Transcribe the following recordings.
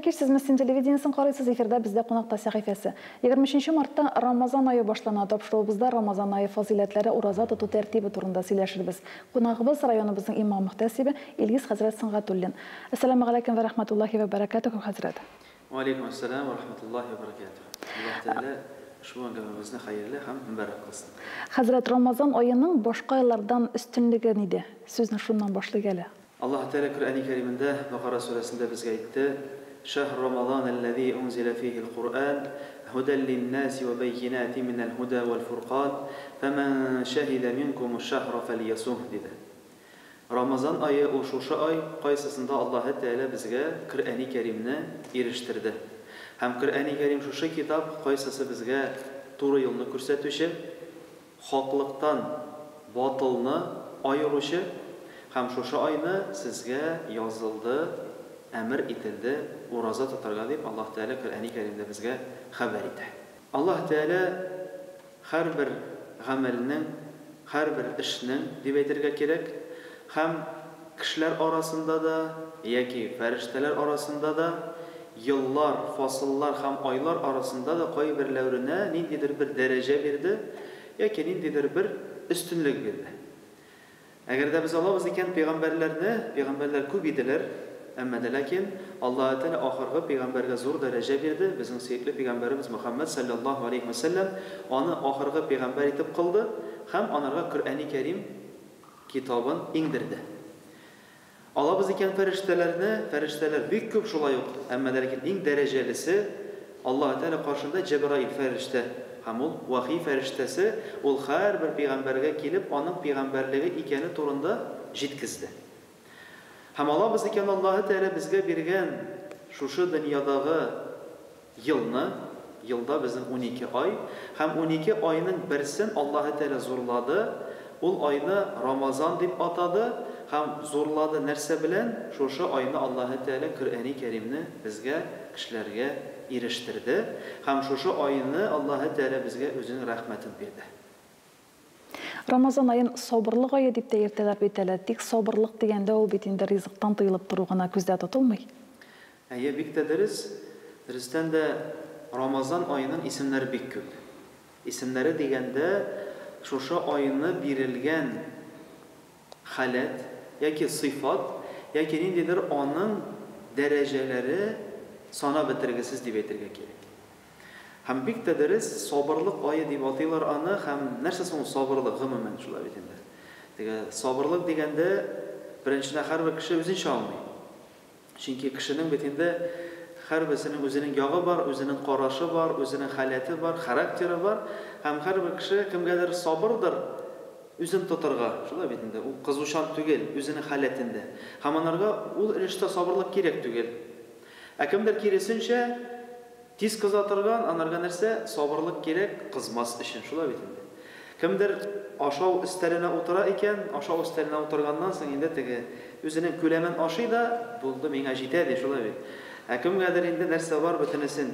Хәерле кич, сез Мөслим телевидениесен карыйсыз, эфирда бездә кунакта сәхифәсе. 23 мартта Рамазан ае башлана. Тапшыруыбызда Рамазан ае фазыйләтләре, ураза тоту тәртибе турында сөйләшербез. Кунагыбыз районыбызның имам-мөхтәсибе Илгиз хәзрәт Сөнгатуллин. Әссәламү галәйкүм вә рәхмәтуллаһи вә бәрәкәтүһү, хәзрәт. Вә алейкум әссәлам вә рахматуллаһи вә бәрәкәтүһ. Аллаһ Тәгалә ошбу әңгәмәбезне хәерле һәм мөбарәк кылсын. Хәзрәт, Рамазан аеның башка айлардан өстенлеге нидә? Сүзне шуннан башлыйк әле. Аллаһ Тәгалә Коръәни Кәримендә, Бакара сүрәсендә безгә әйтте, Шәһру Рамазан әлләзи унзилә фихил Коръән, һүдәл линнәси вә бәййинәтин минәл һүдә вәл фуркан, фәмән шәһидә минкумуш шәһра фәльясумһ, диде. Рамазан ае ул шушы ай, кайсысында Аллаһы Тәгалә безгә Коръәни Кәримне ирештерде. Һәм Коръәни Кәрим шушы китап, кайсысы безгә туры юлны күрсәтүче, Хаклыктан батылны аеручы һәм шушы айны сезгә язылды, әмер ителде ураза тотарга дип Аллаһ Тәгалә Коръәни Кәримдә безгә хәбәр итә. Аллаһ Тәгалә һәрбер гамәлнең, һәрбер эшнең, дип әйтергә кирәк, һәм кешеләр арасында да яки фәрештәләр арасында да, еллар, фасыллар һәм айлар арасында да кайберләүренә ниндидер бер дәрәҗә бирде яки ниндидер бер өстенлек бирде. Әгәр дә без алабыз икән пәйгамбәрләрне, пәйгамбәрләр күп иделәр, әмма дә ләкин Аллаһы Тәгалә ахыргы пәйгамбәргә зур дәрәҗә бирде, безнең сөекле пәйгамбәребез Мөхәммәд салләллаһу галәйһи вә сәлләм аны ахыргы пәйгамбәр итеп кылды һәм анарга Коръәни Кәрим китабын иңдерде. Алабыз икән фәрештәләрне, фәрештәләр бик күп шулай ук, әмма дә ләкин иң дәрәҗәлесе Аллаһы Тәгалә каршында Җәбраил фәрештә һәм ул вәхи фәрештәсе, ул һәрбер пәйгамбәргә килеп аның пәйгамбәрлеге икәне турында җиткезде. Һәм алабыз икән Аллаһы Тәгалә безгә биргән шушы дөньядагы Елны, елда безнең 12 ай, һәм 12 айның берсен Аллаһы Тәгалә зурлады, ул айны Рамазан дип атады һәм зурлады нәрсә белән? Шушы айны Аллаһы Тәгалә Коръәни Кәримне безгә, кешеләргә ирештерде һәм шушы айны Аллаһы Тәгалә безгә үзенең рәхмәтен бирде. Рамазан аен сабырлык ае дип тә йөртәләр бит әле. Тик сабырлык дигәндә ул бит инде ризыктан тыелып тору гына күздә тотылмый. Әйе, бик тә дөрес. Дөрестән дә, Рамазан аеның исемнәре бик күп. Исемнәре дигәндә, шушы айны бирелгән халәт яки сыйфат, яки ниндидер аның дәрәҗәләре санап бетергесез дип әйтергә кирәк. Һәм бик тә дөрес, сабырлык ае дип атыйлар аны, һәм нәрсә соң ул сабырлык, гомумән, шулай бит инде. Теге сабырлык дигәндә, беренчедән, һәрбер кеше үзенчә аңлый. Чөнки кешенең бит инде һәрберсенең үзенең ягы бар, үзенең карашы бар, үзенең халәте бар, характеры бар. Һәм һәрбер кеше кемгәдер сабырдыр үзен тотарга, шулай бит инде, ул кызучан түгел үзенең халәтендә. Һәм анарга ул өлештә сабырлык кирәк түгел. Ә кемдер киресенчә, Тиз кыза торган, анарга нәрсә, сабырлык кирәк, кызмас өчен, шулай бит инде. Кемдер ашау өстәленә утыра икән, ашау өстәленә утырганнан соң инде теге үзенең күләмен ашый да, булды, миңа җитә ди, шулай бит. Ә кемгәдер инде нәрсә бар, бөтенесен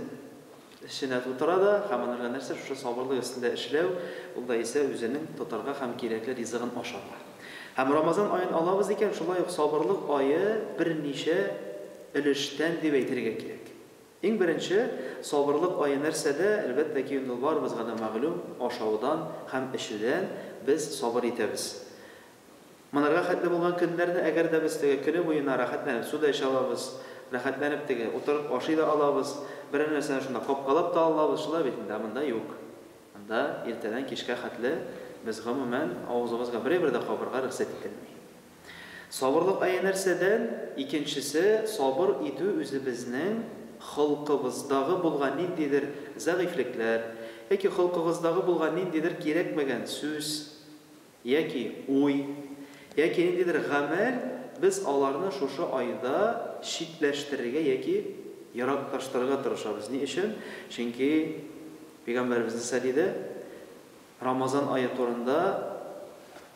эченә тутыра да, һәм анарга нәрсә, шушы сабырлык өстендә эшләү, ул да исә үзенең тотарга һәм кирәкле ризыгын ашарга. Һәм Рамазан аен алабыз икән, шулай ук сабырлык ае берничә өлештән дип әйтергә кирәк. Иң беренче, сабырлык ае нәрсәдә, әлбәттә ки, инде ул барыбызга да мәгълүм, ашаудан һәм эчүдән без сабыр итәбез. Монарга хәтле булган көннәрне әгәр дә без теге көне буена рәхәтләнеп су да эчә алабыз, рәхәтләнеп теге утырып ашый да алабыз, берәр нәрсәне шунда капкалап та алабыз, шулай бит инде, ә монда юк. Монда иртәдән кичкә хәтле без гомумән авызыбызга берәйбер дә кабырга рөхсәт ителми. Сабырлык ае нәрсәдән? Икенчесе, сабыр итү үзебезнең холкыбыздагы булган ниндидер зәгыйфьлекләр, яки холкыгыздагы булган ниндидер кирәкмәгән сүз, яки уй, яки ниндидер гамәл, без аларны шушы айда читләштерергә яки ераклаштырырга тырышабыз. Ни өчен? Чөнки Пәйгамбәребез нәрсә диде? Рамазан ае турында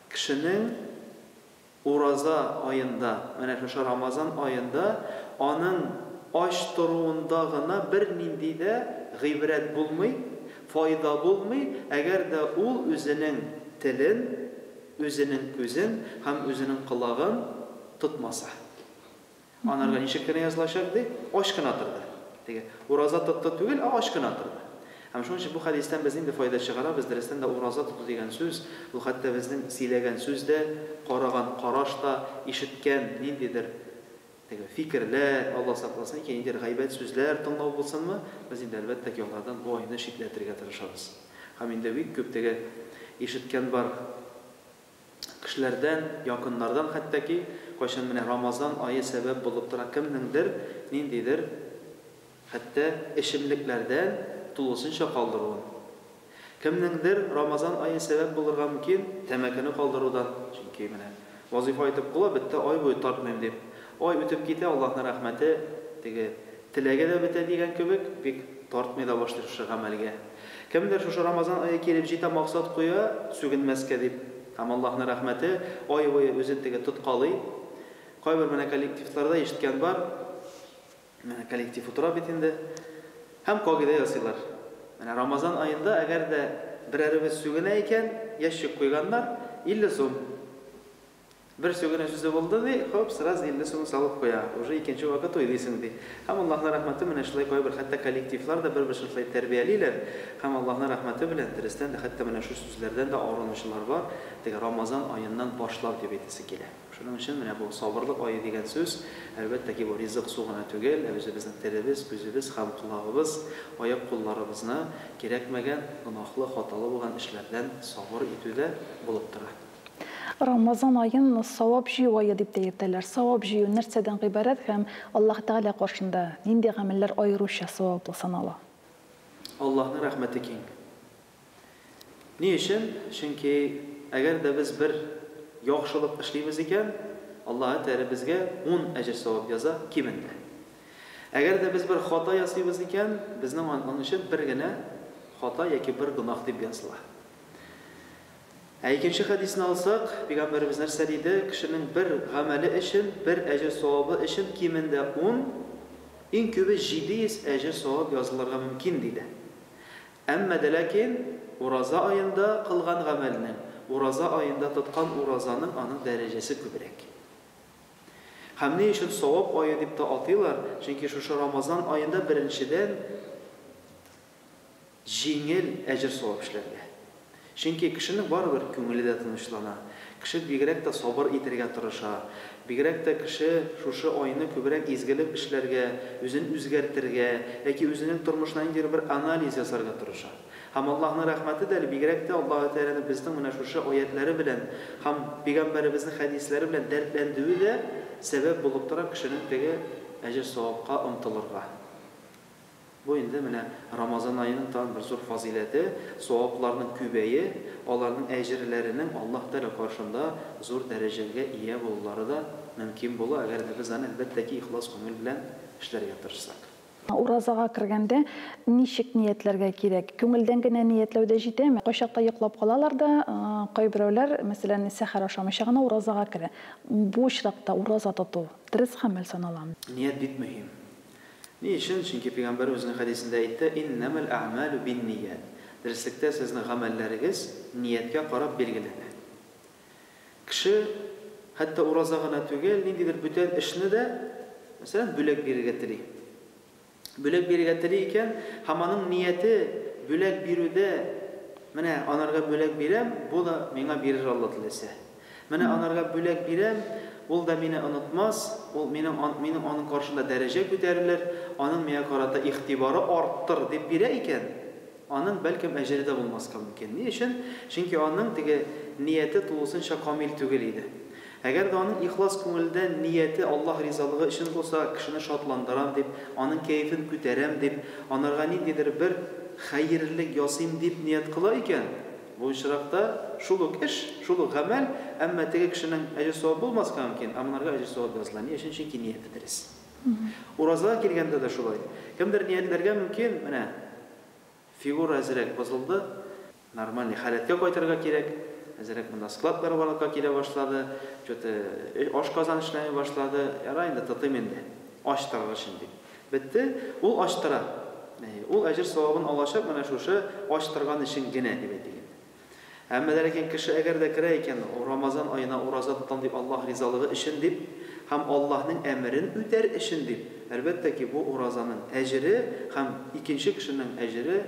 Кешенең ураза аенда, менә шушы Рамазан аенда аның ач торуында гына бернинди дә гыйбрәт булмый, файда булмый, әгәр дә ул үзенең телен, үзенең күзен һәм үзенең колагын тотмаса. Анарга ничек кенә язылачак, ди? Ач кына торды. Теге ураза тотты түгел, ә ач кына торды. Һәм шуның өчен бу хәдистән без нинди файда чыгарабыз? Дөрестән дә ураза тоту дигән сүз, ул хәтта безнең сөйләгән сүз дә, караган караш та, ишеткән ниндидер теге фикерләр, Алла сакласын, яки ниндидер гайбәт сүзләр тыңлау булсынмы, без инде әлбәттә ки алардан бу айны читләтергә тырышабыз. Һәм инде бик күп теге ишеткән бар кешеләрдән, якыннардан хәтта ки, кайчан менә Рамазан ае сәбәп булып тора кемнеңдер ниндидер хәтта эчемлекләрдән тулысынча калдыруын. Кемнеңдер Рамазан ае сәбәп булырга мөмкин тәмәкене калдырудан, чөнки менә вазыйфа әйтеп кула, бетте, ай буе тартмыйм дип. Ай үтеп китә, Аллаһның рәхмәте, теге теләге дә бетә дигән кебек, бик тартмый да башлый шушы гамәлгә. Кемдер шушы Рамазан ае килеп җитә, максат куя, сүгенмәскә дип. Һәм Аллаһның рәхмәте, ай буе үзен теге тоткалый. Кайбер менә коллективларда ишеткән бар, менә коллектив утыра бит инде, һәм кагыйдә ясыйлар. Менә Рамазан аенда әгәр дә берәребез сүгенә икән, ящик куйганнар, 50 сум. Бер сүгенү сүзе булды ди, хоп, сразу 50 сум салып куя. Уже икенче вакыт уйлыйсың ди. Һәм Аллаһның рәхмәте менә шулай кайбер хәтта коллективлар да бер-берсен шулай тәрбиялиләр. Һәм Аллаһның рәхмәте белән дөрестән дә хәтта менә шул сүзләрдән дә арынучылар бар. Теге Рамазан аеннан башлап дип әйтәсе килә. Шуның өчен менә бу сабырлык ае дигән сүз, әлбәттә ки, бу ризык су гына түгел, ә үзебезнең телебез, күзебез һәм колагыбыз, аяк-кулларыбызны кирәкмәгән, гөнаһлы, хаталы булган эшләрдән сабыр итү дә булып тора. Рамазан аен савап җыю ае дип тә йөртәләр. Савап җыю нәрсәдән гыйбарәт һәм Аллаһ Тәгалә каршында нинди гамәлләр аеруча саваплы санала? Аллаһның рәхмәте киң. Ни өчен? Чөнки әгәр дә без бер яхшылык эшлибез икән, Аллаһы Тәгалә безгә 10 әҗер-савап яза кимендә. Әгәр дә без бер хата ясыйбыз икән, безнең аның өчен бер генә хата яки бер гөнаһ дип языла. Ә икенче хәдисне алсак, пәйгамбәребез нәрсә диде? Кешенең бер гамәле өчен, бер әҗер-савабы өчен кимендә 10, иң күбе 700 әҗер-савап язылырга мөмкин, диде. Әмма дә ләкин ураза аенда кылган гамәлнең, ураза аенда тоткан уразаның аның дәрәҗәсе күбрәк. Һәм ни өчен савап ае дип тә атыйлар? Чөнки шушы Рамазан аенда беренчедән җиңел әҗер-савап эшләргә. Чөнки кешенең барыбер күңеле дә тынычлана. Кеше бигрәк тә сабыр итәргә тырыша. Бигрәк тә кеше шушы айны күбрәк изгелек эшләргә, үзен үзгәртергә яки үзенең тормышына ниндидер бер анализ ясарга тырыша. Һәм Аллаһның рәхмәте дә әле бигрәк тә Аллаһы Тәгаләнең безнең менә шушы аятләре белән һәм пәйгамбәребезнең хәдисләре белән дәртләндүе дә сәбәп булып тора кешенең теге әҗер-савапка омтылырга. Бу инде менә Рамазан аеның тагын бер зур фазыйләте, савапларның күбәе, аларның әҗерләренең Аллаһ Тәгалә каршында зур дәрәҗәгә ия булулары да мөмкин була, әгәр дә без аны, әлбәттә ки, ихлас күңел белән эшләргә тырышсак. Уразага кергәндә ничек ниятләргә кирәк? Күңелдән генә ниятләү дә җитәме? Кайчакта йоклап калалар да, кайберәүләр, мәсәлән, сәхәр ашамыйча гына уразага керә. Бу очракта ураза тоту дөрес гамәл саналамы? Ният бик мөһим. Ни өчен? Чөнки пәйгамбәр үзенең хәдисендә әйтте: "Иннәмәл әгъмалу бинният". Дөреслектә сезнең гамәлләрегез нияткә карап билгеләнә. Кеше хәтта ураза гына түгел, ниндидер бүтән эшне дә, мәсәлән, бүләк бирергә тели. Бүләк бирергә тели икән, һәм аның нияте бүләк бирүдә, менә анарга бүләк бирәм, бу да миңа бирер Алла теләсә. Менә анарга бүләк бирәм, ул да мине онытмас, ул минем минем аның каршында дәрәҗә күтәрелер, аның миңа карата игътибары арттыр дип бирә икән, аның бәлкем әҗере дә булмаска мөмкин. Ни өчен? Чөнки аның теге нияте тулысынча камил түгел иде. Әгәр дә аның ихлас күңелдән нияте Аллаһ ризалыгы өчен булса, кешене шатландырам дип, аның кәефен күтәрәм дип, анарга ниндидер бер хәерлек ясыйм дип ният кыла икән, бу очракта шул ук эш, шул ук гамәл, әмма теге кешенең әҗер-савап булмаска мөмкин, ә монарга әҗер-савап языла. Ни өчен? Чөнки нияте дөрес. Уразага килгәндә дә шулай. Кемдер ниятләргә мөмкин, менә фигура әзрәк бозылды, нормальный халәткә кайтырга кирәк, әзрәк монда складлар барлыкка килә башлады, что-то ашказан эшләми башлады, ярай инде тотыйм инде, ач торыр өчен дип. Бетте, ул ач тора. Ул әҗер-савабын алачак менә шушы ач торган өчен генә, дип әйтик инде. Әмма дә ләкин кеше әгәр дә керә икән, Рамазан аена ураза тотам дип Аллаһ ризалыгы өчен дип һәм Аллаһның әмерен үтәр өчен дип, әлбәттә ки, бу уразаның әҗере һәм икенче кешенең әҗере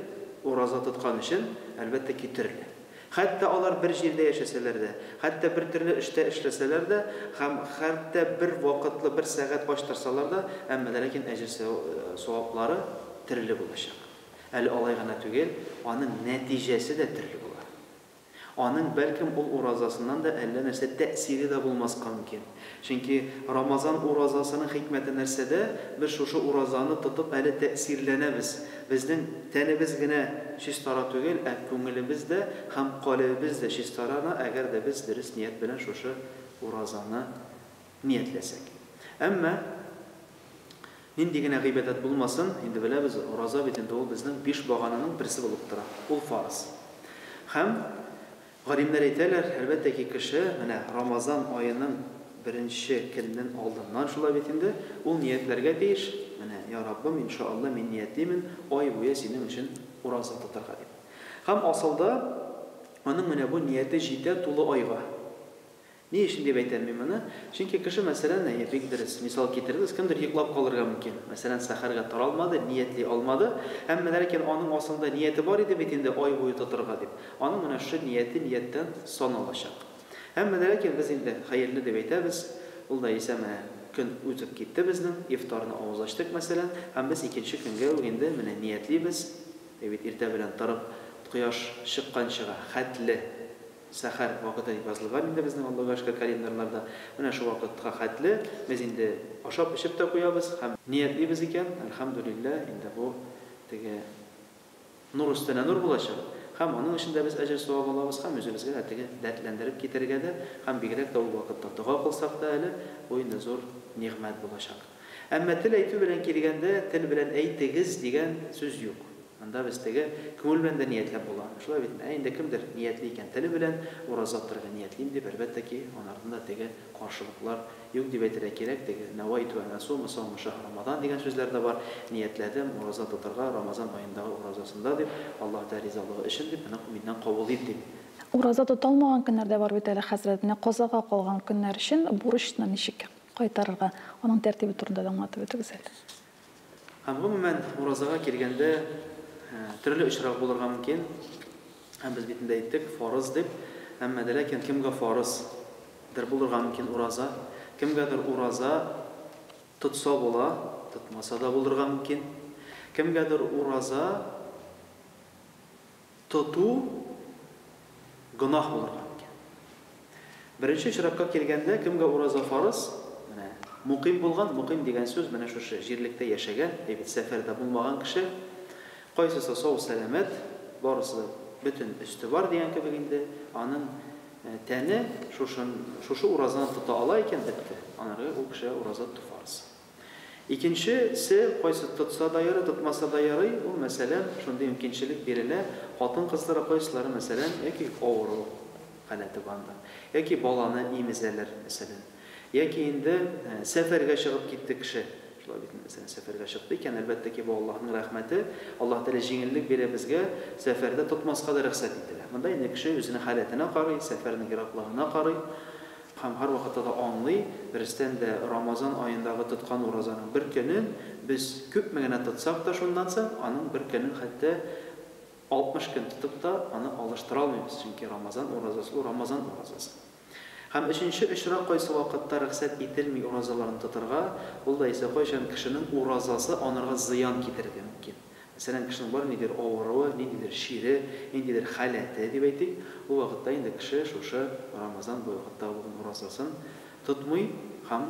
ураза тоткан өчен, әлбәттә ки, төрле. Хәтта алар бер җирдә яшәсәләр дә, хәтта бер төрле эштә эшләсәләр дә һәм хәтта бер вакытлы бер сәгать ач торсалар да, әмма дә ләкин әҗер-саваплары төрле булачак. Әле алай гына түгел, аның нәтиҗәсе дә төрле була. Аның, бәлкем, ул уразасыннан да әллә нәрсә тәэсире дә булмаска мөмкин. Чөнки Рамазан уразасының хикмәте нәрсәдә, без шушы уразаны тотып әле тәэсирләнәбез. Безнең тәнебез генә чистара түгел, ә күңелебез дә һәм калебебез дә чистарана, әгәр дә без дөрес ният белән шушы уразаны ниятләсәк. Әмма нинди генә гыйбадәт булмасын, инде беләбез, ураза бит инде ул безнең биш багананың берсе булып тора. Ул фарыз. Һәм галимнәр әйтәләр, әлбәттә ки, кеше менә Рамазан аеның беренче көннең алдыннан шулай бит инде, ул ниятләргә тиеш, менә, Я Раббым, иншалла, мин ниятлимен ай буе синең өчен ураза тотарга дип. Һәм асылда аның менә бу нияте җитә тулы айга. Ни өчен дип әйтәм мин моны? Чөнки кеше, мәсәлән, әйе, бик дөрес мисал китердегез, кемдер йоклап калырга мөмкин. Мәсәлән, сәхәргә тора алмады, ниятли алмады. Әмма ләкин аның асылында нияте бар иде бит инде ай буе тотырга дип. Аның менә шушы нияте нияттән саналачак. Әмма ләкин без инде хәерле дип әйтәбез. Ул да исә менә көн үтеп китте безнең, ифтарны авыз ачтык, мәсәлән, һәм без икенче көнгә үк инде менә ниятлибез. Ә бит иртә белән торып, кояш чыкканчыга хәтле сәхәр вакыты дип язылган инде безнең, Аллага шөкер, календарьларда. Менә шул вакытка хәтле без инде ашап-эчеп тә куябыз һәм ниятлибез икән, әлхәмдүлилләһ, инде бу теге нур өстенә нур булачак. Һәм аның өчен дә без әҗер-савап алабыз һәм үзебезгә дә теге дәртләндереп китәргә дә һәм бигрәк тә ул вакытта дога кылсак та әле, бу инде зур нигъмәт булачак. Әмма тел әйтү белән килгәндә, тел белән әйтегез дигән сүз юк. Анда без теге күңел белән дә ниятләп була. Шулай бит. Ә инде кемдер ниятли икән теле белән, ураза тотарга ниятлим дип, әлбәттә ки, анардан да теге каршылыклар юк дип әйтергә кирәк. Теге нәвайту ән асума саума шәһр Рамазан дигән сүзләр дә бар. Ниятләдем ураза тотарга Рамазан аендагы уразасында дип, Аллаһ Тәгалә ризалыгы өчен дип, моны миннән кабул ит дип. Ураза тота алмаган көннәр дә бар бит әле, хәзрәт. Менә казага калган көннәр өчен бурычны ничек кайтарырга? Аның тәртибе турында да аңлатып үтегез әле. Һәм гомумән, уразага килгәндә, төрле очрак булырга мөмкин. Һәм без бит инде әйттек, фарыз дип. Әмма дә ләкин кемгә фарыз дер булырга мөмкин ураза, кемгәдер ураза тотса була, тотмаса да булырга мөмкин. Кемгәдер ураза тоту гөнаһ булырга мөмкин. Беренче очракка килгәндә, кемгә ураза фарыз? Менә мукыйм булган, мукыйм дигән сүз менә шушы җирлектә яшәгән, әйбәт сәфәрдә булмаган кеше, кайсысы сау сәламәт, барысы да бөтен өсте бар дигән кебек инде, аның тәне шушы уразаны тота ала икән, бетте. Анарга ул кешегә ураза тоту фарыз. Икенчесе, кайсы тотса да ярый, тотмаса да ярый, ул, мәсәлән, шундый мөмкинчелек бирелә, хатын-кызлар кайсылары, мәсәлән, яки авыру халәте банда, яки баланы имезәләр, мәсәлән, яки инде сәфәргә чыгып китте кеше. Шулай бит, мәсәлән, сәфәргә чыкты икән, әлбәттә ки, бу Аллаһның рәхмәте, Аллаһ Тәгалә җиңеллек бирә безгә, сәфәрдә тотмаска да рөхсәт ителә. Монда инде кеше үзенең халәтенә карый, сәфәрнең ераклыгына карый. Һәм һәрвакытта да аңлый, дөрестән дә, Рамазан аендагы тоткан уразаның бер көнен без күпме генә тотсак та шуннан соң, аның бер көнен хәтта 60 көн тотып та аны алыштыра алмыйбыз, чөнки Рамазан уразасы ул Рамазан уразасы. Һәм өченче очрак, кайсы вакытта рөхсәт ителми уразаларын тотарга, ул да исә кайчан кешенең уразасы анарга зыян китерергә мөмкин. Мәсәлән, кешенең бар ниндидер авыруы, ниндидер чире, ниндидер халәте дип әйтик, ул вакытта инде кеше шушы Рамазан бу вакытта булган уразасын тотмый һәм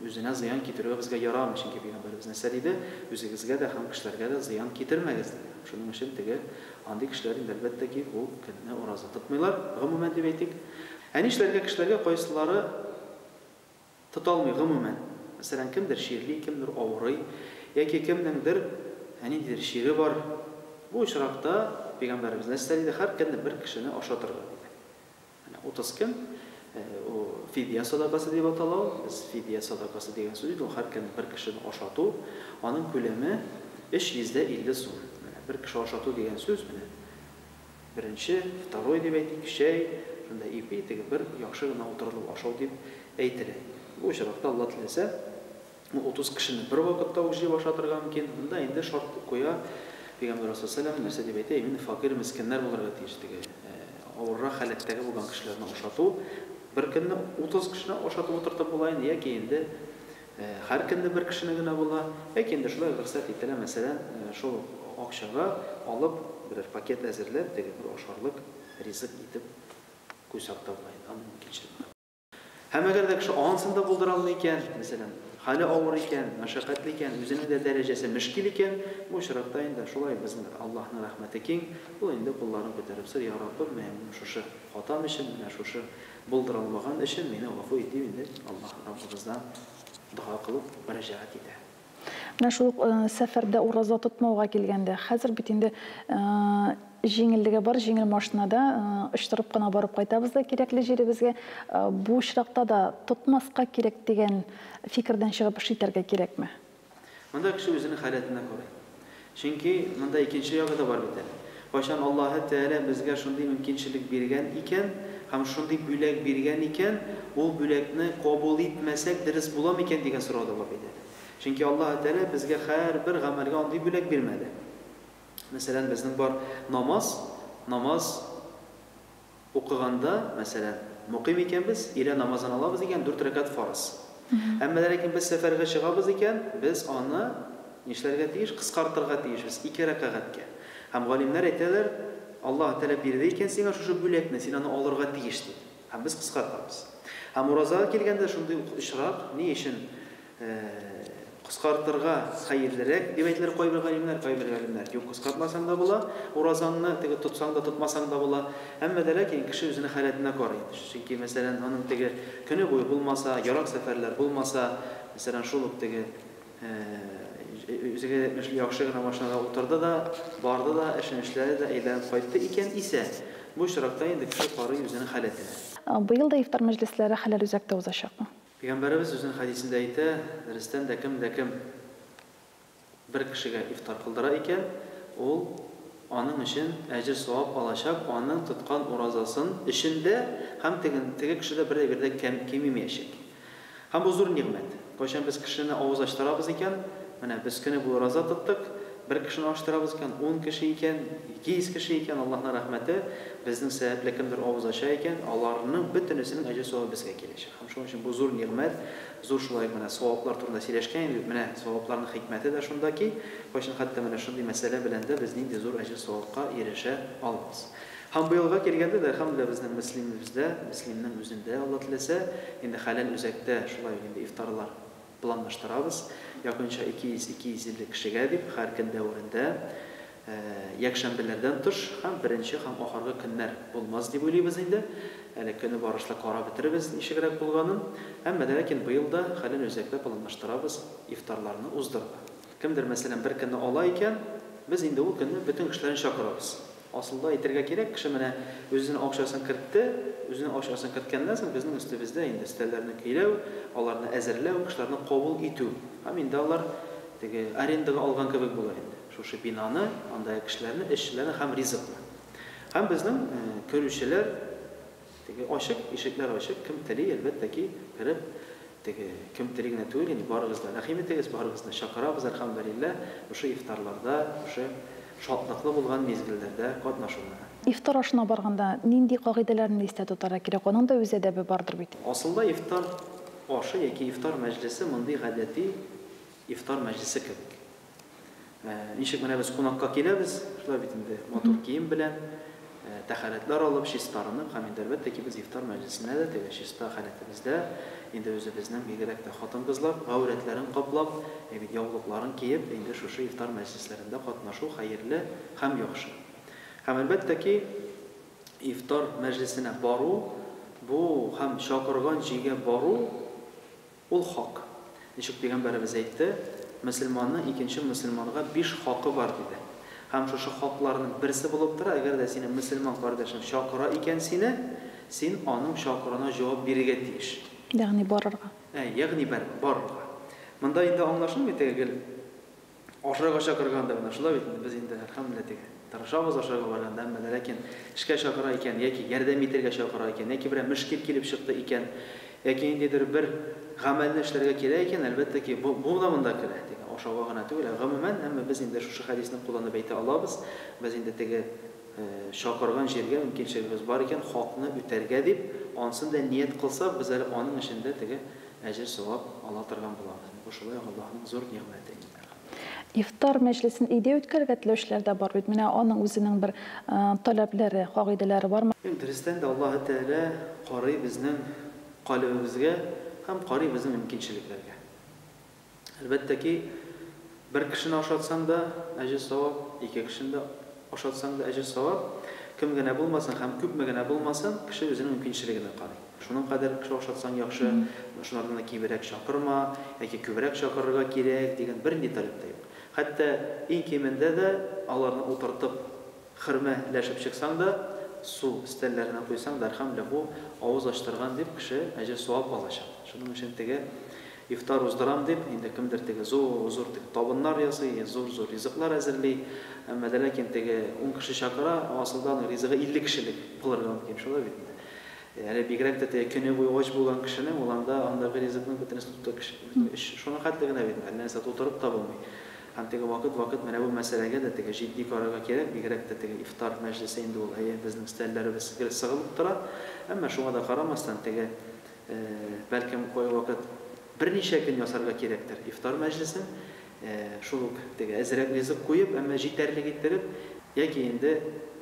үзенә зыян китерүгә безгә ярамый, чөнки пәйгамбәребез нәрсә диде? Үзегезгә дә һәм кешеләргә дә зыян китермәгез диде. Шуның өчен теге андый кешеләр инде әлбәттә ки ул көнне ураза тотмыйлар, гомумән дип әйтик. Ә нишләргә кешеләргә, кайсылары тота алмый гомумән? Мәсәлән, кемдер чирли, кемдер авырый, яки кемнеңдер ниндидер чире бар. Бу очракта пәйгамбәребез нәрсә диде? Һәр көнне бер кешене ашатырга диде. Менә 30 көн, ул фидия садакасы дип атала ул. Без фидия садакасы дигән сүз инде ул һәр көнне бер кешене ашату, аның күләме 350 сум. Менә бер кеше ашату дигән сүз менә. Беренче, второй дип әйтик, чәй, шунда ипи, теге бер яхшы гына утырылып ашау дип әйтелә. Бу очракта, Алла теләсә, ул 30 кешене бер вакытта ук җыеп ашатырга мөмкин. Монда инде шарт куя Пәйгамбәр саллаллаһу нәрсә дип әйтә, именно фәкыйрь мескеннәр булырга тиеш, теге авыррак халәттәге булган кешеләрне ашату. Бер көнне 30 кешене ашатып утыртып була инде, яки инде һәр көнне бер кешене генә була, яки инде шулай рөхсәт ителә, мәсәлән, шул акчага алып берәр пакет әзерләп, теге бер ашарлык ризык итеп куйсак та була инде, аның мөмкинчелеге бар. Һәм әгәр дә кеше анысын да булдыра алмый икән, мәсәлән, хәле авыр икән, мәшәкатьле икән, үзенең дә дәрәҗәсе мөшкил икән, бу очракта инде шулай безнең Аллаһның рәхмәте киң, ул инде кулларын күтәреп сорый: "Я Раббым, менә минем шушы хатам өчен, менә шушы булдыра алмаган өчен мине гафу ит", дип инде Аллаһ Раббыбыздан дога кылып мөрәҗәгать итә. Менә шул ук сәфәрдә ураза тотмауга килгәндә, хәзер бит инде җиңеллеге бар, җиңел машинада очтырып кына барып кайтабыз да кирәкле җиребезгә. Бу очракта да тотмаска кирәк дигән фикердән чыгып эш итәргә кирәкме? Монда кеше үзенең халәтенә карый. Чөнки монда икенче ягы да бар бит әле. Кайчан Аллаһы Тәгалә безгә шундый мөмкинчелек биргән икән һәм шундый бүләк биргән икән, ул бүләкне кабул итмәсәк дөрес була микән дигән сорау да бар бит әле. Чөнки Аллаһы Тәгалә безгә һәрбер гамәлгә андый бүләк бирмәде. Мәсәлән, безнең бар намаз, намаз укыганда, мәсәлән, мукыйм икәнбез, өйлә намазын алабыз икән, дүрт рәкәгать фарыз. Әмма дә ләкин без сәфәргә чыгабыз икән, без аны нишләргә тиеш? Кыскартырга тиешбез, ике рәкәгатькә. Һәм галимнәр әйтәләр, Аллаһ Тәгалә бирде икән сиңа шушы бүләкне, син аны алырга тиеш дип. Һәм без кыскартабыз. Һәм уразага килгәндә шундый ук очрак, ни өчен кыскартырга хәерлерәк, дип әйтәләр кайбер галимнәр, кайбер галимнәр, юк, кыскартмасаң да була, уразаңны теге тотсаң да, тотмасаң да була. Әмма дә ләкин кеше үзенең халәтенә карый. Чөнки, мәсәлән, аның теге көне буе булмаса, ерак сәфәрләр булмаса, мәсәлән, шул ук теге үзегез әйтмешли, яхшы гына машинада утырды да, барды да, эшен эшләде дә, әйләнеп кайтты икән исә, бу очракта инде кеше карый үзенең халәтенә. Быел да ифтар мәҗлесләре Хәләл үзәктә узачакмы? Пәйгамбәребез үзенең хәдисендә әйтә, дөрестән дә кем дә кем бер кешегә ифтар кылдыра икән, ул аның өчен әҗер-савап алачак, аның тоткан уразасын өчен дә һәм теге кеше дә бер әйбер дә кәм кимемәячәк. Һәм бу зур нигъмәт. Кайчан без кешене авыз ачтырабыз икән, менә без көне буе ураза тоттык, бер кешене ачтырабыз икән, ун кеше икән, 200 кеше икән, Аллаһның рәхмәте, безнең сәбәпле кемдер авыз ача икән, аларның бөтенесенең әҗер-савабы безгә киләчәк. Һәм шуның өчен бу зур нигъмәт, зур шулай ук менә саваплар турында сөйләшкән идек бит, менә савапларның хикмәте дә шунда ки, кайчан хәтта менә шундый мәсьәлә белән дә без нинди зур әҗер-савапка ирешә алабыз. Һәм быелга килгәндә дә, әлхәмдүлилләһ, безнең Мөслимебездә, Мөслимнең үзендә, Алла теләсә, инде хәләл үзәктә шулай ук инде ифтарлар планлаштырабыз. Якынча 200-250 кешегә дип, һәр көн дәверендә, якшәмбеләрдән тыш һәм беренче һәм ахыргы көннәр булмас дип уйлыйбыз инде. Әле көне барышлы карап бетерербез ничегрәк булганын. Әмма дә ләкин быел да хәләл үзәктә планлаштырабыз ифтарларны уздырырга. Кемдер, мәсәлән, бер көнне ала икән, без инде ул көнне бөтен кешеләрне чакырабыз. Асылда әйтергә кирәк, кеше менә үзенең акчасын кертте, үзенең акчасын керткәннән соң безнең өстебездә инде өстәлләрне көйләү, аларны әзерләү, кешеләрне кабул итү. Һәм инде алар теге арендага алган кебек була инде. Шушы бинаны, андагы кешеләрне, эшчеләрне һәм ризыкны. Һәм безнең керүчеләр теге ачык, ишекләр ачык, кем тели, әлбәттә ки, кереп, теге кем тели генә түгел инде, барыгыз да рәхим итегез, барыгызны чакырабыз, әлхәмдүлилләһ, шушы ифтарларда, шушы шатлыклы булган мизгелләрдә катнашуны. Ифтар ашына барганда нинди кагыйдәләрне истә тотарга кирәк? Аның да үз әдәбе бардыр бит. Асылда ифтар ашы яки ифтар мәҗлесе мондый гадәти ифтар мәҗлесе кебек. Ничек менә без кунакка киләбез, шулай бит инде, матур кием белән, тәһарәтләр алып, чистарынып һәм инде әлбәттә ки без ифтар мәҗлесенә дә теге чиста халәтебездә, инде үзебезнең бигрәк тә хатын-кызлар гаурәтләрен каплап, әйбит яулыкларын киеп, инде шушы ифтар мәҗлесләрендә катнашу хәерле һәм яхшы. Һәм әлбәттә ки, ифтар мәҗлесенә бару, бу һәм чакырган җиргә бару, Ул хак. Ничек пәйгамбәребез әйтте, мөселманның икенче мөселманга биш хакы бар, диде. Һәм шушы хакларның берсе булып тора, әгәр дә синең мөселман кардәшең чакыра икән сине, син аның чакыруына җавап бирергә тиеш. Ягъни барырга. Ә, ягъни барырга. Монда инде аңлашылмый теге гел ашарга чакырганда гына, шулай бит инде, без инде, әлхәмдүлилләһ, теге. Тырышабыз ашарга барганда, әмма дә ләкин эшкә чакыра икән, яки ярдәм итәргә чакыра икән, яки берәр мөшкил килеп чыкты икән, яки ниндидер бер гамәлне эшләргә килә икән, әлбәттә ки, бу, бу да монда керә. Теге ашауга гына түгел, ә гомумән, әмма без инде шушы хәдисне кулланып әйтә алабыз, без инде теге чакырган җиргә мөмкинчелегебез бар икән, хакны үтәргә дип, ансын да ният кылсак, без әле аның өчен дә теге әҗер-савап ала торган булабыз. Бу шулай ук Аллаһның зур нигъмәте инде. Ифтар мәҗлесен өйдә үткәрергә теләүчеләр дә бар бит. Менә аның үзенең бер таләпләре, кагыйдәләре бармы? Юк, дөрестән дә Аллаһы Тәгалә карый безнең калебебезгә һәм карый безнең мөмкинчелекләргә. Әлбәттә ки, бер кешене ашатсаң да, әҗер-савап, ике кешене дә ашатсаң да, әҗер-савап. Кем генә булмасын һәм күпме генә булмасын, кеше үзенең мөмкинчелегенә карый. Шуның кадәр кеше ашатсаң яхшы, шунардан да кимрәк чакырма, яки күбрәк чакырырга кирәк дигән бернинди таләп тә юк. Хәтта иң кимендә дә аларны утыртып, хөрмә ләшеп чыксаң да, су өстәлләренә куйсаң да, әлхәмдүлилләһ, бу авыз ачтырган дип кеше әҗер-савап алачак. Шуның өчен теге ифтар уздырам дип, инде кемдер теге зур-зур теге табыннар ясый, зур-зур ризыклар әзерли, әмма дә ләкин теге ун кеше чакыра, ә асылда аның ризыгы 50 кешелек булырга мөмкин, шулай бит инде. Әле бигрәк тә теге көне буе ач булган кешенең ул анда андагы ризыкның бөтенесен тота кеше шуның хәтле генә бит инде, әллә нәрсә тутырып та булмый. Һәм теге вакыт-вакыт менә бу мәсьәләгә дә теге җитди карарга кирәк, бигрәк тә теге ифтар мәҗлесе инде ул, әйе, безнең өстәлләребез гел сыгылып тора. Әмма шуңа да карамастан, теге, бәлкем, кайвакыт берничә көн ясарга кирәктер ифтар мәҗлесен, шул ук теге әзрәк ризык куеп, әмма җитәрлек иттереп, яки инде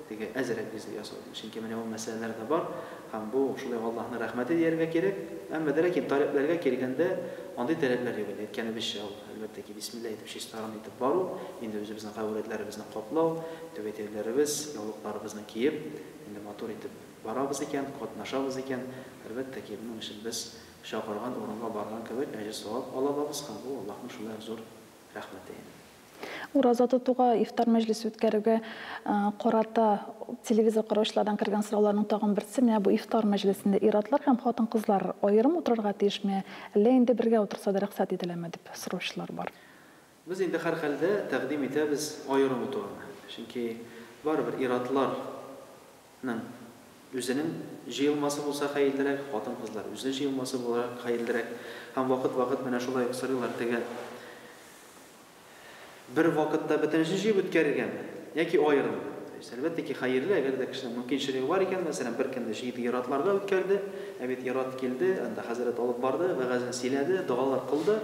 теге әзрәк ризык ясау. Чөнки менә ул мәсьәләләр дә бар, һәм бу шулай ук Аллаһның рәхмәте дияргә кирәк. Әмма дә ләкин таләпләргә килгәндә, андый таләпләр юк инде. Әйткәнебезчә, ул, әлбәттә ки, бисмилла әйтеп, чистарын итеп бару, инде үзебезнең гаурәтләребезне каплау, түбәтәйләребез, яулыкларыбызны киеп, инде матур итеп барабыз икән, катнашабыз икән, әлбәттә ки, моның өчен без чакырган урынга барган кебек әҗер-савап ала алабыз һәм бу Аллаһның шулай ук зур рәхмәте инде. Ураза тотуга, ифтар мәҗлесе үткәрүгә карата телевизор караучылардан кергән сорауларның тагын берсе, менә бу ифтар мәҗлесендә ир-атлар һәм хатын-кызлар аерым утырырга тиешме, әллә инде бергә утырса да рөхсәт ителәме дип сораучылар бар. Без инде һәрхәлдә тәкъдим итәбез аерым утыруны. Чөнки барыбер ир-атлар ның үзенең җыелмасы булса хәерлерәк, хатын-кызлар үзе җыелмасы буларак хәерлерәк. Һәм вакыт-вакыт менә шулай ук сорыйлар, теге бер вакытта бөтенесен җыеп үткәрергәме яки аерыммы? То есть, әлбәттә ки, хәерле, әгәр дә кешенең мөмкинчелеге бар икән, мәсәлән, бер көнне җыйды ир-атларга үткәрде, ә бит ир-ат килде, анда хәзрәт алып барды, вәгазен сөйләде, догалар кылды.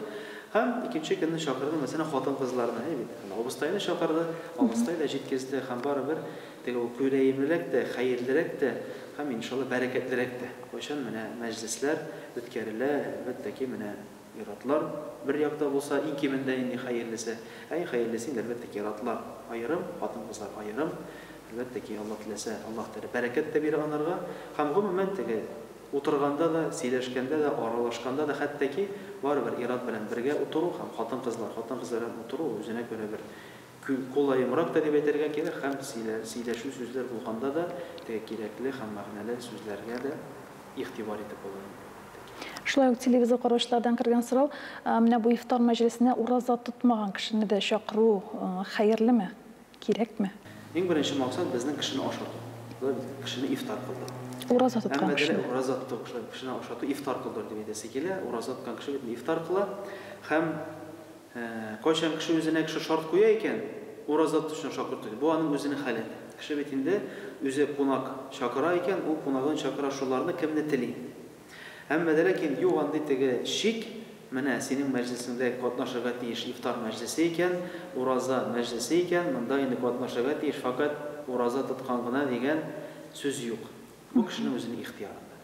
Һәм икенче көнне чакырды, мәсәлән, хатын-кызларны, әй бит, анда абыстайны чакырды, абыстай да җиткезде, һәм барыбер теге ул күләемлерәк тә, хәерлерәк тә һәм, иншалла, бәрәкәтлерәк тә. Кайчан менә мәҗлесләр үткәрелә, әлбәттә ки, менә ир-атлар бер якта булса, иң кимендә инде хәерлесе. Ә иң хәерлесе инде, әлбәттә ки, ир-атлар аерым, хатын-кызлар аерым. Әлбәттә ки, Алла теләсә, Аллаһ Тәгалә бәрәкәт тә бирә анарга. Һәм гомумән теге утырганда да, сөйләшкәндә дә, аралашканда да, хәтта ки, барыбер ир-ат белән бергә утыру һәм хатын-кызлар, хатын-кызлар белән утыру үзенә күрә бер кулаемрак та дип әйтергә кирәк һәм сөйләшү сүзләр булганда да теге кирәкле һәм мәгънәле сүзләргә дә игътибар итеп була инде. Шулай ук телевизор караучылардан кергән сорау, менә бу ифтар мәҗлесенә ураза тотмаган кешене дә чакыру хәерлеме, кирәкме? Иң беренче максат безнең кешене ашату. Шулай бит, кешене ифтар кылдыру. Ураза тоткан Әмма кешене. Ураза тоту, шулай кешене ашату, ифтар кылдыру дип әйтәсе килә. Ураза тоткан кеше бит ифтар кыла һәм кайчан кеше үзенә кеше шарт куя икән, ураза тотучыны чакырту. Бу аның үзенең халәте. Кеше бит инде үзе кунак чакыра икән, ул кунагын чакыра шуларны, кемне тели. Әмма дә ләкин юк андый теге шик, менә синең мәҗлесеңдә катнашырга тиеш ифтар мәҗлесе икән, ураза мәҗлесе икән, монда инде катнашырга тиеш, факат ураза тоткан гына дигән сүз юк. Бу кешенең үзенең ихтиярында.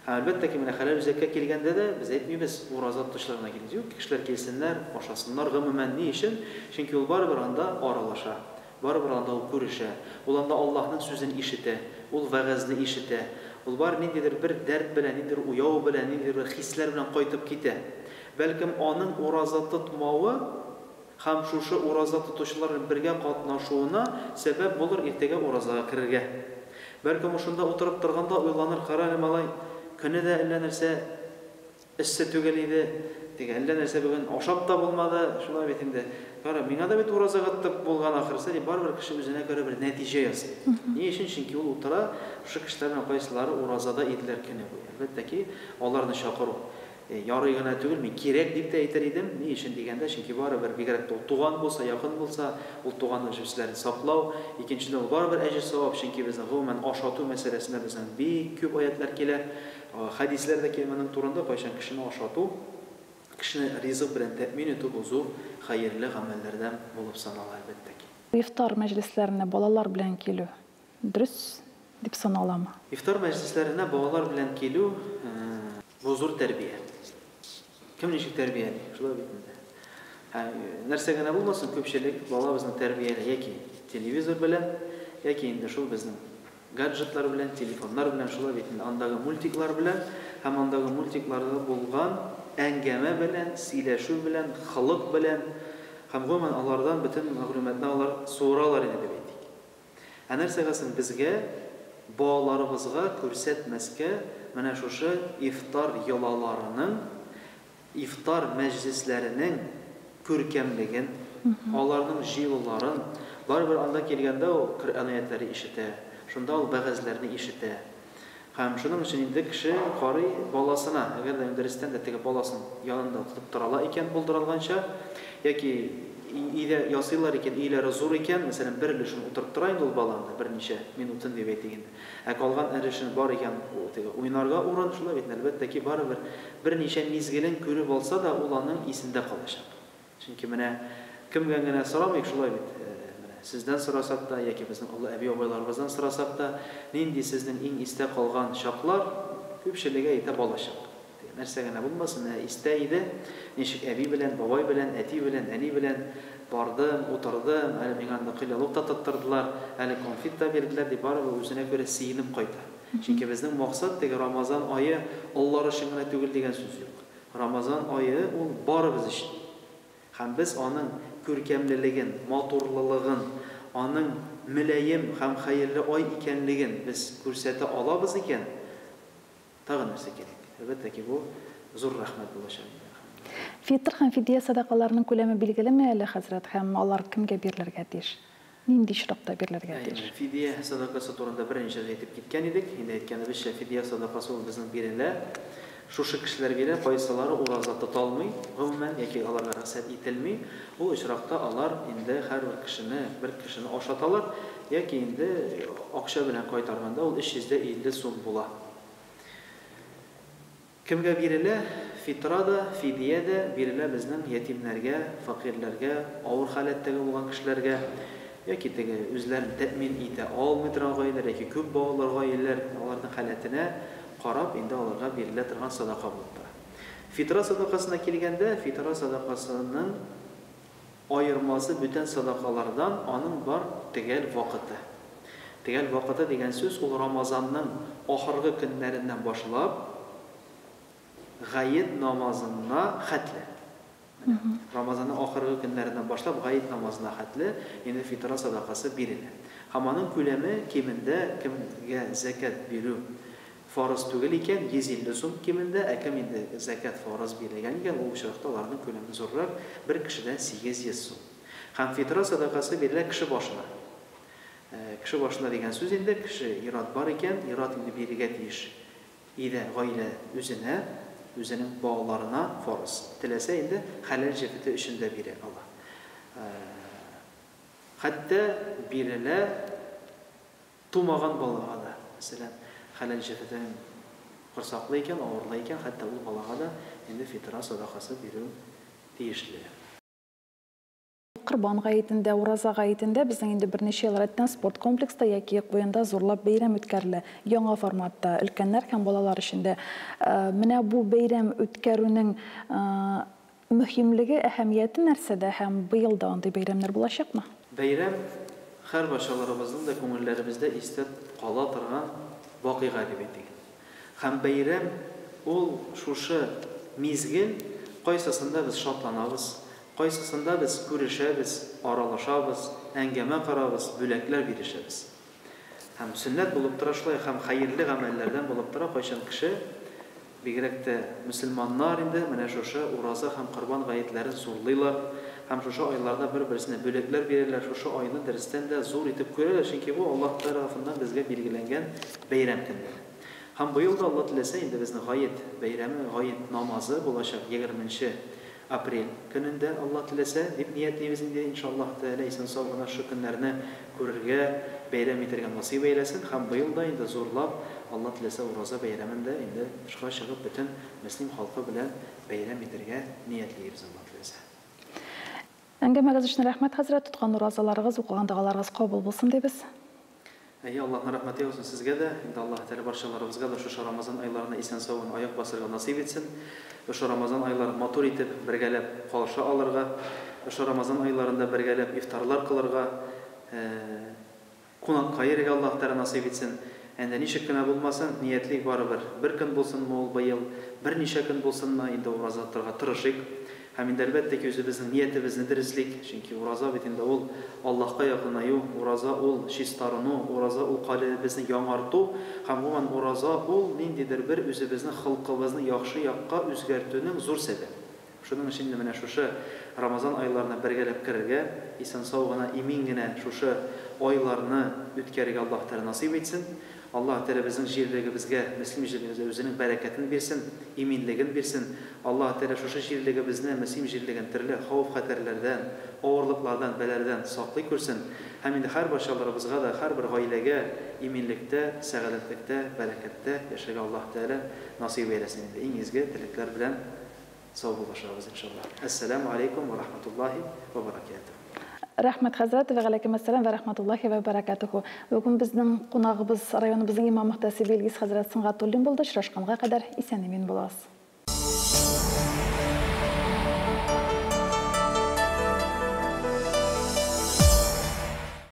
Һәм әлбәттә ки, менә хәләл үзәккә килгәндә дә без әйтмибез, ураза тотучылар гына килгез. Юк, кешеләр килсеннәр, ашасыннар, гомумән ни өчен? Чөнки ул барыбер анда аралаша, барыбер анда ул күрешә, ул анда Аллаһның сүзен ишетә, ул вәгазьне ишетә. Ул бар ниндидер бер дәрт белән, ниндидер уяу белән, ниндидер бер хисләр белән кайтып китә. Бәлкем аның ураза тотмавы һәм шушы ураза тотучылар белән бергә катнашуына сәбәп булыр иртәгә уразага керергә. Бәлкем ушында утырып торганда уйланыр, кара әле малай, көне дә әллә нәрсә эссе түгел иде. Теге әллә нәрсә бүген ашап та булмады, шулай бит инде. Кара, миңа да бит ураза тотып булган ахрысы, дип барыбер кеше үзенә күрә бер нәтиҗә ясый. Ни өчен? Чөнки ул утыра, шушы кешеләрнең кайсылары уразада иделәр көне буе. Әлбәттә ки, аларны чакыру ярый гына түгел, мин кирәк дип тә әйтер идем. Ни өчен дигәндә, чөнки барыбер бигрәк тә ул туган булса, якын булса, ул туганның җепселәрен саклау, икенчедән ул барыбер әҗер-савап, чөнки безнең гомумән ашату мәсьәләсендә безнең бик күп аятлар килә. Хәдисләр дә килә моның турында, кайчан кешене ашату, кешене ризык белән тәэмин итү бу зур хәерле гамәлләрдән булып санала, әлбәттә ки. Ифтар мәҗлесләренә балалар белән килү дөрес дип саналамы? Ифтар мәҗлесләренә балалар белән килү бу зур тәрбия. Кем ничек тәрбияли, шулай бит инде. Нәрсә генә булмасын, күпчелек балабызны тәрбияли яки телевизор белән, яки инде шул безнең гаджетлар белән, телефоннар белән, шулай бит инде, андагы мультиклар белән һәм андагы мультикларда булган әңгәмә белән, сөйләшү белән, холык белән һәм гомумән алардан бөтен мәгълүматны алар суыралар инде дип әйтик. Ә нәрсәгә соң безгә балаларыбызга күрсәтмәскә менә шушы ифтар йолаларының, ифтар мәҗлесләренең күркәмлеген, аларның җыелуларын, барыбер анда килгәндә ул Коръән аятләре ишетә, шунда ул вәгазьләрне ишетә. Һәм шуның өчен инде кеше карый баласына, әгәр дә дөрестән дә теге баласын янында тотып тора ала икән булдыралганча, яки өйдә ясыйлар икән, өйләре зур икән, мәсәлән, бер өлешен утырып тора инде ул бала анда берничә минутын дип әйтик инде. Ә калган өлешен бар икән, теге уйнарга урын, шулай бит, әлбәттә ки, барыбер берничә мизгелен күреп алса да, ул аның исендә калачак. Чөнки менә кемгә генә сорамыйк, шулай бит, менә сездән сорасак та, яки безнең олы әби-бабайларыбыздан сорасак та, нинди сезнең иң истә калган чаклар, күпчелеге әйтә балачак. Нәрсә генә булмасын, менә истә иде, ничек әби белән, бабай белән, әти белән, әни белән бардым, утырдым, әле миңа анда кыйлалук та тоттырдылар, әле конфет та бирделәр, дип барыбер үзенә күрә сөенеп кайта. Чөнки безнең максат теге Рамазан ае олылар өчен генә түгел дигән сүз юк. Рамазан ае ул барыбыз өчен. Һәм без аның күркәмлелеген, матурлылыгын, аның мөлаем һәм хәерле ай икәнлеген без күрсәтә алабыз икән, тагы нәрсә кирәк? Әлбәттә ки, бу зур рәхмәт булачак инде. Фитр һәм фидия садакаларының күләме билгелеме әле, хәзрәт, һәм алар кемгә бирелергә тиеш? Нинди очракта бирелергә тиеш? Фидия садакасы турында берничә рәт әйтеп киткән идек. Инде әйткәнебезчә, фидия садакасы ул безнең бирелә. Шушы кешеләр бирә, кайсылары ураза тота алмый, гомумән, яки аларга рөхсәт ителми. Ул очракта алар инде һәрбер кешене, бер кешене ашаталар, яки инде акча белән кайтарганда ул 350 сум була. Кемгә бирелә? Фитра да, фидия дә бирелә безнең ятимнәргә, фәкыйрьләргә, авыр халәттәге булган кешеләргә, яки теге үзләрен тәэмин итә алмый торган гаиләләр, яки күп балалы гаиләләр, аларның халәтенә карап инде аларга бирелә торган садака булып тора. Фитра садакасына килгәндә, фитра садакасының аермасы бүтән садакалардан аның бар төгәл вакыты. Төгәл вакыты дигән сүз ул Рамазанның ахыргы көннәреннән башлап гает намазына хәтле. Рамазанның ахыргы көннәреннән башлап гает намазына хәтле инде фитра садакасы бирелә. Һәм аның күләме кимендә кемгә зәкят бирү фарыз түгел икән, 150 сум кимендә, ә кем инде зәкят фарыз бирелгән икән, ул очракта аларның күләме зуррак, бер кешедән 800 сум. Һәм фитра садакасы бирелә кеше башына. Кеше башына дигән сүз инде, кеше ир-ат бар икән, ир-ат инде бирергә тиеш. Өйдә гаилә үзенә, үзенең балаларына фарыз. Теләсә инде хәләл җефете өчен дә бирә ала. Хәтта бирелә тумаган балага да. Мәсәлән, хәләл җефетең корсаклы икән, авырлы икән, хәтта ул балага да инде фитра садакасы бирү тиешле. Корбан гаетендә, ураза гаетендә безнең инде берничә ел рәттән спорт комплекста яки куенда зурлап бәйрәм үткәрелә. Яңа форматта, өлкәннәр һәм балалар өчен дә. Менә бу бәйрәм үткәрүнең мөһимлеге, әһәмияте нәрсәдә һәм быел да андый бәйрәмнәр булачакмы? Бәйрәм һәр барчаларыбызның да күңелләребездә истә кала торган вакыйга дип әйтик. Һәм бәйрәм ул шушы мизгел, кайсысында без шатланабыз, кайсысында без күрешәбез, аралашабыз, әңгәмә корабыз, бүләкләр бирешәбез. Һәм сөннәт булып тора шулай, һәм хәерле гамәлләрдән булып тора, кайчан кеше Бигрәк тә мөселманнар инде менә шушы Ураза һәм Корбан гаетләрен зурлыйлар һәм шушы айларда бер-берсенә бүләкләр бирәләр, шушы айны дөрестән дә зур итеп күрәләр, чөнки бу Аллаһ тарафыннан безгә билгеләнгән бәйрәм көннәре. Һәм быел да, Алла теләсә, инде безнең гает бәйрәме, гает намазы булачак егерменче апрель көнендә, Алла теләсә, дип ниятлибез инде, иншаллаһ Тәгалә исән-сау гына шушы көннәрне күрергә, бәйрәм итәргә насыйп әйләсен. Һәм быел да инде зурлап, Алла теләсә, Ураза бәйрәмен дә инде тышка чыгып, бөтен мөслим халкы белән бәйрәм итәргә ниятлибез, Алла теләсә. Әңгәмәгез өчен рәхмәт, хәзрәт. Тоткан уразаларыгыз, укыган догаларыгыз кабул булсын, дибез. Әйе, Аллаһның рәхмәте яусын сезгә дә. Инде Аллаһ Тәгалә барчаларыбызга да шушы Рамазан айларына исән-сау гына аяк басырга насыйп итсен. Шушы Рамазан айларын матур итеп, бергәләп каршы алырга, шушы Рамазан айларында бергәләп ифтарлар кылырга, кунакка йөрергә Аллаһ Тәгалә насыйп итсен. Әндә ничек кенә булмасын, ниятлик барыбер. Бер көн булсынмы ул быел, берничә көн булсынмы, инде ураза тотарга тырышыйк. Һәм инде, әлбәттә ки, үзебезнең ниятебезне дөреслик, чөнки ураза бит инде ул Аллаһка якынаю, ураза ул чистарыну, ураза ул калебебезне яңарту һәм гомумән ураза ул ниндидер бер үзебезнең холкыбызны яхшы якка үзгәртүнең зур сәбәбе. Шуның өчен инде менә шушы Рамазан айларына бергәләп керергә, исән-сау гына, имин генә шушы айларны үткәрергә Аллаһ Тәгалә насыйп итсен. Аллаһ Тәгалә безнең җирлегебезгә, Мөслим җирлегебезгә үзенең бәрәкәтен бирсен, иминлеген бирсен. Аллаһ Тәгалә шушы җирлегебезне, Мөслим җирлеген төрле хәвеф-хәтәрләрдән, авырлыклардан, бәлаләрдән саклый күрсен. Һәм инде һәрбарчаларыбызга да, һәрбер гаиләгә иминлектә, сәгадәтлектә, бәрәкәттә яшәргә Аллаһ Тәгалә насыйп әйләсен инде. Иң изге теләкләр белән саубуллашабыз, иншаллаһ. Әссәләмү алейкум вә рахматуллаһи вә бәрәкәтүһ. Рәхмәт, хәзрәт, вә галәйкүмәссәлам вә рахматуллаһи вә бәрәкәтүһү. Бүген безнең кунагыбыз районыбызның имам-мөхтәсибе Илгиз хәзрәт Сөнгатуллин булды. Очрашканга кадәр исән-имин булыгыз.